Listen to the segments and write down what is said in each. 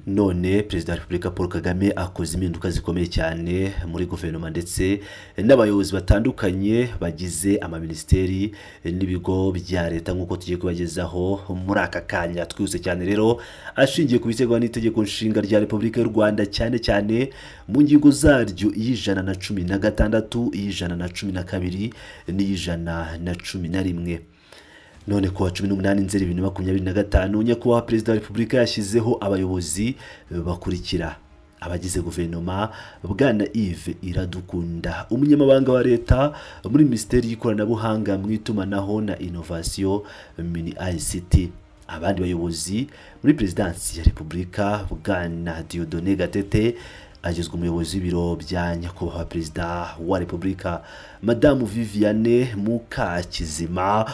None Perezida wa Repubulika Paul Kagame akoze impinduka zikomeye cyane muri guverinoma ndetse n'abayobozi batandukanye bagize amaminisiteri n'ibigo bya leta, nk'uko tugiye kubagezaho muri aka kanya. Twihuse cyane rero, ashingiye ku biteganywa n'itegeko nshinga rya Repubulika y'u Rwanda, cyane cyane mu ngingo zaryo iy'ijana na cumi na gatandatu, iy'ijana na cumi na kabiri n'iy'ijana na cumi na rimwe. None kuwa 18 Nzeri 2025, Nyakubahwa Perezida wa Repubulika yashyizeho abayobozi bakurikira: abagize guverinoma: Bwana Yves Iradukunda, umunyamabanga wa leta muri Minisiteri y'ikoranabuhanga mu itumanaho na inovasiyo, MINICT. Abandi bayobozi muri Perezidansi ya Repubulika: Bwana Dieudonné Gatete agizwe umuyobozi w'ibiro bya Nyakubahwa Perezida wa Repubulika, Madamu Viviane Mukakizima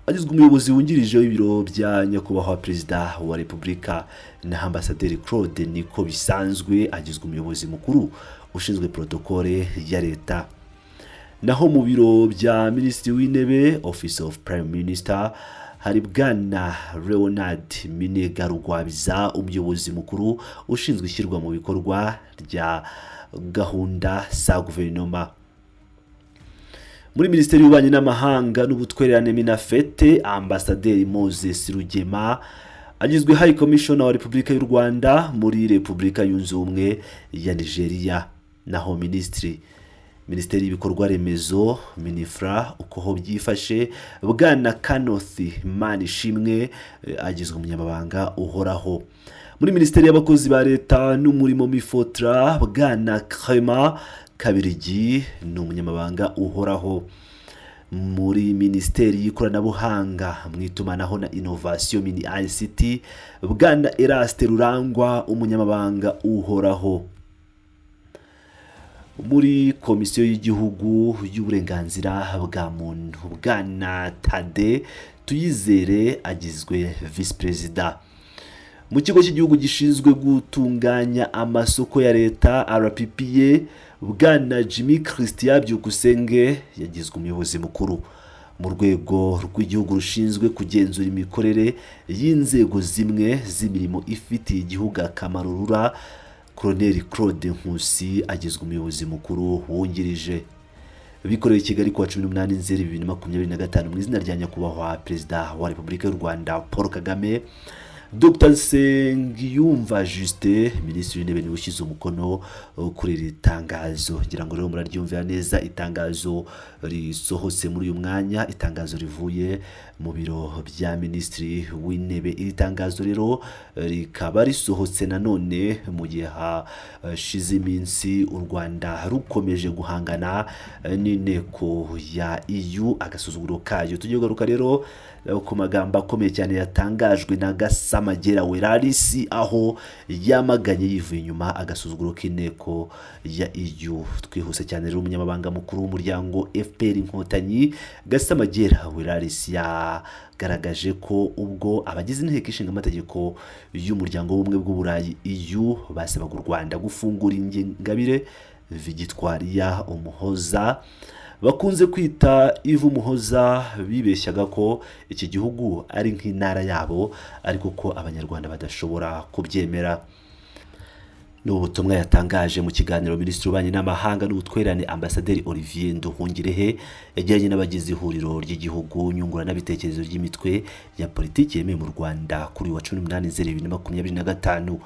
agizwe umuyobozi wungirije w'ibiro bya Nyakubahwa Perezida wa Repubulika, na Ambasaderi Claude Niko bisanzwe agizwe umuyobozi mukuru ushinzwe protokole ya leta. Naho mu biro bya Minisitiri w'Intebe, Office of Prime Minister, hari Bwana Leonard Minega Rugwabiza, umuyobozi mukuru ushinzwe ishyirwa mu bikorwa rya gahunda za guverinoma. Muri Minisiteri y'Ububanyi n'Amahanga n'Ubutwererane, MINAFFET, Ambasaderi Moses Rugema agizwe High Commissioner wa Repubulika y'u Rwanda muri Repubulika Yunze Ubumwe ya Nigeria. Naho Minisiteri y'ibikorwa remezo, MININFRA, uko ho byifashe: Bwana Kanothi Manishimwe agizwe umunyamabanga uhoraho. Muri Minisiteri y'Abakozi ba Leta n'Umurimo, MIFOTRA, Bwana Clement Kabirigi ni umunyamabanga uhoraho. Muri Minisiteri y'ikoranabuhanga mu itumanaho na inovasiyo, MINICT, Bwana Eraste Rurangwa, umunyamabanga uhoraho. Muri Komisiyo y'Igihugu y'Uburenganzira bwa Muntu, Bwana Tade Tuyizere agizwe visi perezida. Mu Kigo cy'Igihugu gishinzwe gutunganya amasoko ya Leta, RPPA, Bwana Jimmy Christian Byukusenge yagizwe umuyobozi mukuru. Mu Rwego rw'Igihugu rushinzwe kugenzura imikorere y'inzego zimwe z'imirimo ifitiye igihugu akamaro, RURA, Colonel Claude Nkusi agizwe umuyobozi mukuru wungirije. Bikorewe i Kigali kuwa 18 Nzeri 2025, mu izina rya Nyakubahwa Perezida wa Repubulika y'u Rwanda Paul Kagame, Dr Nsengiyumva Justin, Minisitiri w'Intebe, niwe ushyize umukono kuri iri tangazo. Ngira ngo rero muraryumvira neza, itangazo risohotse muri uyu mwanya, itangazo rivuye mu biro bya Minisitiri w'Intebe. Iri tangazo rero rikaba risohotse nanone mu gihe hashize iminsi u Rwanda rukomeje guhangana n'inteko ya EU, agasuzuguro kayo. Tugiye kugaruka rero ku magambo akomeye cyane yatangajwe na Gasamagera Welarisi, aho yamaganye yivuye inyuma agasuzuguro k'inteko ya EU. Twihuse cyane rero, umunyamabanga mukuru w'umuryango FPR Inkotanyi, Gasamagera Welarisi, yagaragaje ko ubwo abagize inteko ishinga amategeko y'Umuryango w'Ubumwe bw'Uburayi, EU, basabaga u Rwanda gufungura Ingabire Victoire Umuhoza bakunze kwita Eve Umuhoza, bibeshyaga ko iki gihugu ari nk'intara yabo, ariko ko Abanyarwanda badashobora kubyemera. Ni ubutumwa yatangaje mu kiganiro Minisitiri w'Ububanyi n'Amahanga n'Ubutwererane, Ambasaderi Olivier Nduhungirehe, yagiranye n'abagize ihuriro ry'igihugu nyunguranabitekerezo ry'imitwe ya politiki yemewe mu Rwanda kuri uyu wa 18 Nzeri 2025.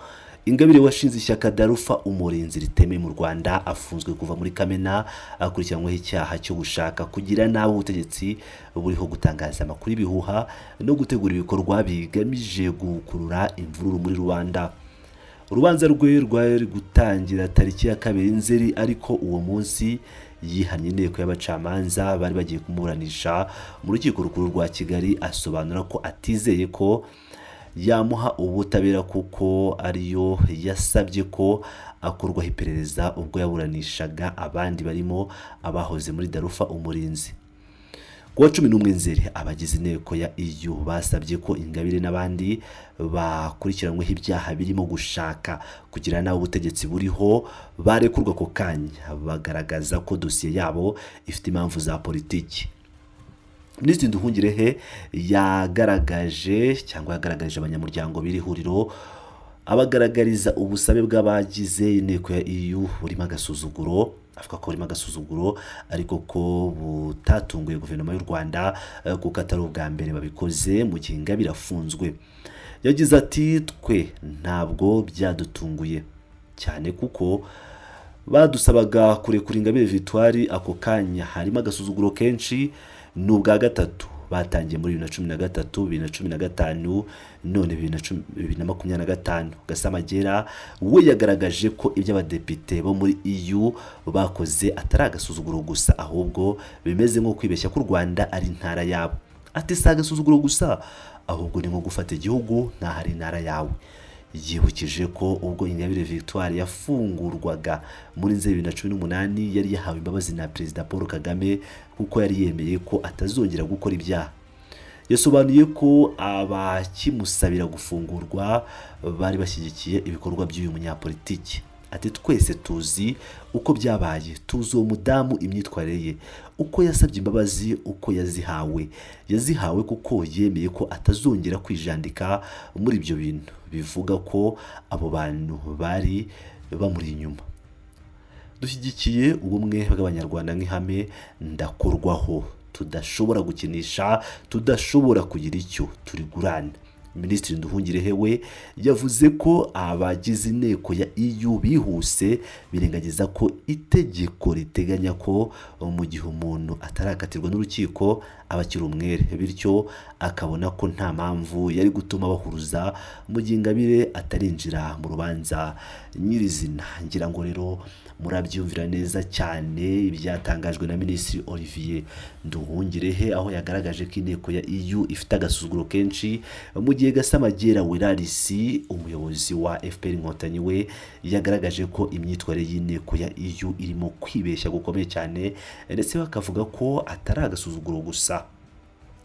Ingabire washinze ishyaka DALFA Umurinzi ritemewe mu Rwanda afunzwe kuva muri Kamena, akurikiranyweho icyaha cyo gushaka kugira nabi ubutegetsi buriho, gutangaza amakuru y'ibihuha no gutegura ibikorwa bigamije gukurura imvururu muri rubanda. Urubanza rwe rwari gutangira tariki ya 2 Nzeri, ariko uwo munsi yihannye inteko y'abacamanza bari bagiye kumuburanisha mu Rukiko Rukuru rwa Kigali, asobanura ko atizeye ko yamuha ubutabera kuko ariyo yasabye ko akorwaho iperereza ubwo yaburanishaga abandi barimo abahoze muri DALFA Umurinzi. Ku wa 11 Nzeri, abagize inteko ya EU basabye ko Ingabire n'abandi bakurikiranyweho ibyaha birimo gushaka kugira nabi ubutegetsi buriho barekurwa ako kanya, bagaragaza ko dosiye yabo ifite impamvu za politiki. Minisitiri Nduhungirehe yagaragaje cyangwa yagaragarije abanyamuryango b'iri huriro Abagaragariza ubusabe bw'abagize inteko ya EU burimo agasuzuguro, avuga ko burimo agasuzuguro ariko ko butatunguye guverinoma y'u Rwanda, kuko atari ubwa mbere babikoze mu gihe Ingabire afunzwe. Yagize ati: "Twe ntabwo byadutunguye cyane kuko badusabaga kurekura Ingabire Victoire ako kanya, harimo agasuzuguro kenshi. Ni ubwa gatatu batangiye muri 2013, 2015, none 2025." Gasamagera we yagaragaje ko ibyo abadepite bo muri EU bakoze atari agasuzuguro gusa, ahubwo bimeze nko kwibeshya ko u Rwanda ari intara yabo. Ati: "Si agasuzuguro gusa, ahubwo ni nko gufata igihugu nk'aho ari intara yawe." Yibukije ko ubwo Ingabire Victoire yafungurwaga muri Nzeri 2018, yari yahawe imbabazi na Perezida Paul Kagame kuko yari yemeye ko atazongera gukora ibyaha. Yasobanuye ko abakimusabira gufungurwa bari bashyigikiye ibikorwa by'uyu munyapolitiki. Ati: "Twese tuzi uko byabaye, tuzi uwo mudamu, imyitwarire ye, uko yasabye imbabazi, uko yazihawe. Yazihawe kuko yemeye ko atazongera kwijandika muri ibyo bintu, bivuga ko abo bantu bari bamuri inyuma. Dushyigikiye ubumwe bw'Abanyarwanda nk'ihame ndakorwaho tudashobora gukinisha, tudashobora kugira icyo turigurana." Minisitiri Nduhungirehe we yavuze ko abagize inteko ya EU bihuse birengagiza ko itegeko riteganya ko mu gihe umuntu atarakatirwa n'urukiko aba akiri umwere, bityo akabona ko nta mpamvu yari gutuma bahuruza mu gihe Ingabire atarinjira mu rubanza nyirizina. Ngira ngo rero murabyumvira neza cyane ibyatangajwe na Minisitiri Olivier Nduhungirehe, aho yagaragaje ko inteko ya EU ifite agasuzuguro kenshi, mu gihe Gasamagera Wirarisi, umuyobozi wa FPR Inkotanyi, we yagaragaje ko imyitwarire y'inteko ya EU irimo kwibeshya gukomeye cyane, ndetse bakavuga ko atari agasuzuguro gusa,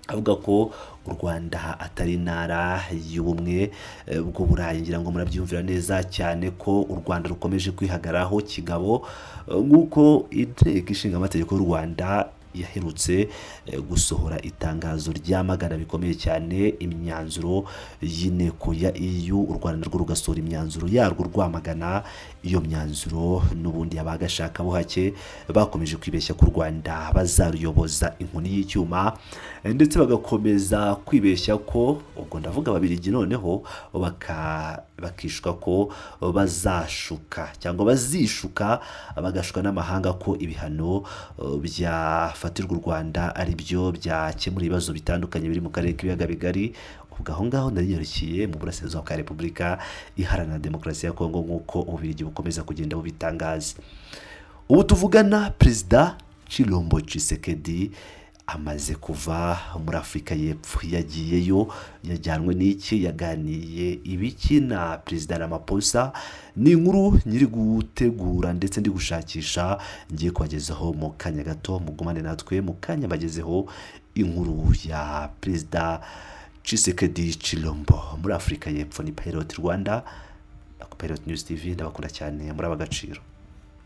avuga ko u Rwanda atari intara y'ubumwe bw'Uburayi. Ngira ngo murabyumvira neza cyane ko u Rwanda rukomeje kwihagararaho kigabo, nk'uko Inteko Ishinga Amategeko y'u Rwanda yaherutse gusohora itangazo ryamagana bikomeye cyane imyanzuro y'inteko ya EU, u Rwanda narwo rugasohora imyanzuro yarwo rwamagana iyo myanzuro. N'ubundi abagashakabuhake bakomeje kwibeshya ko u Rwanda bazaruyoboza inkoni y'icyuma, ndetse bagakomeza kwibeshya ko, ubwo ndavuga Ababiligi, noneho bakishuka ko bazashuka cyangwa bazishuka bagashuka n'amahanga ko ibihano byafatirwa u Rwanda ari byo byakemura ibibazo bitandukanye biri mu karere k'Ibiyaga Bigari. Ubwo aho ngaho nariyarukiye mu burasirazuba bwa Repubulika Iharanira Demokarasi ya Kongo, nk'uko Ububiligi bukomeza kugenda bubitangaza. Ubu tuvugana, Perezida Chilombo Tshisekedi amaze kuva muri Afurika y'Epfo. Yagiyeyo yajyanwe n'iki? Yaganiye ibiki na Perezida Ramaphosa? Ni inkuru nyiri gutegura ndetse ndi gushakisha, ngiye kubagezaho mu kanya gato. Mugumane natwe, mu kanya bagezeho inkuru ya Perezida Tshisekedi Chilombo muri Afurika y'Epfo. Ni Pilot Rwanda na Pilot News TV. Ndabakunda cyane, muri ab'agaciro.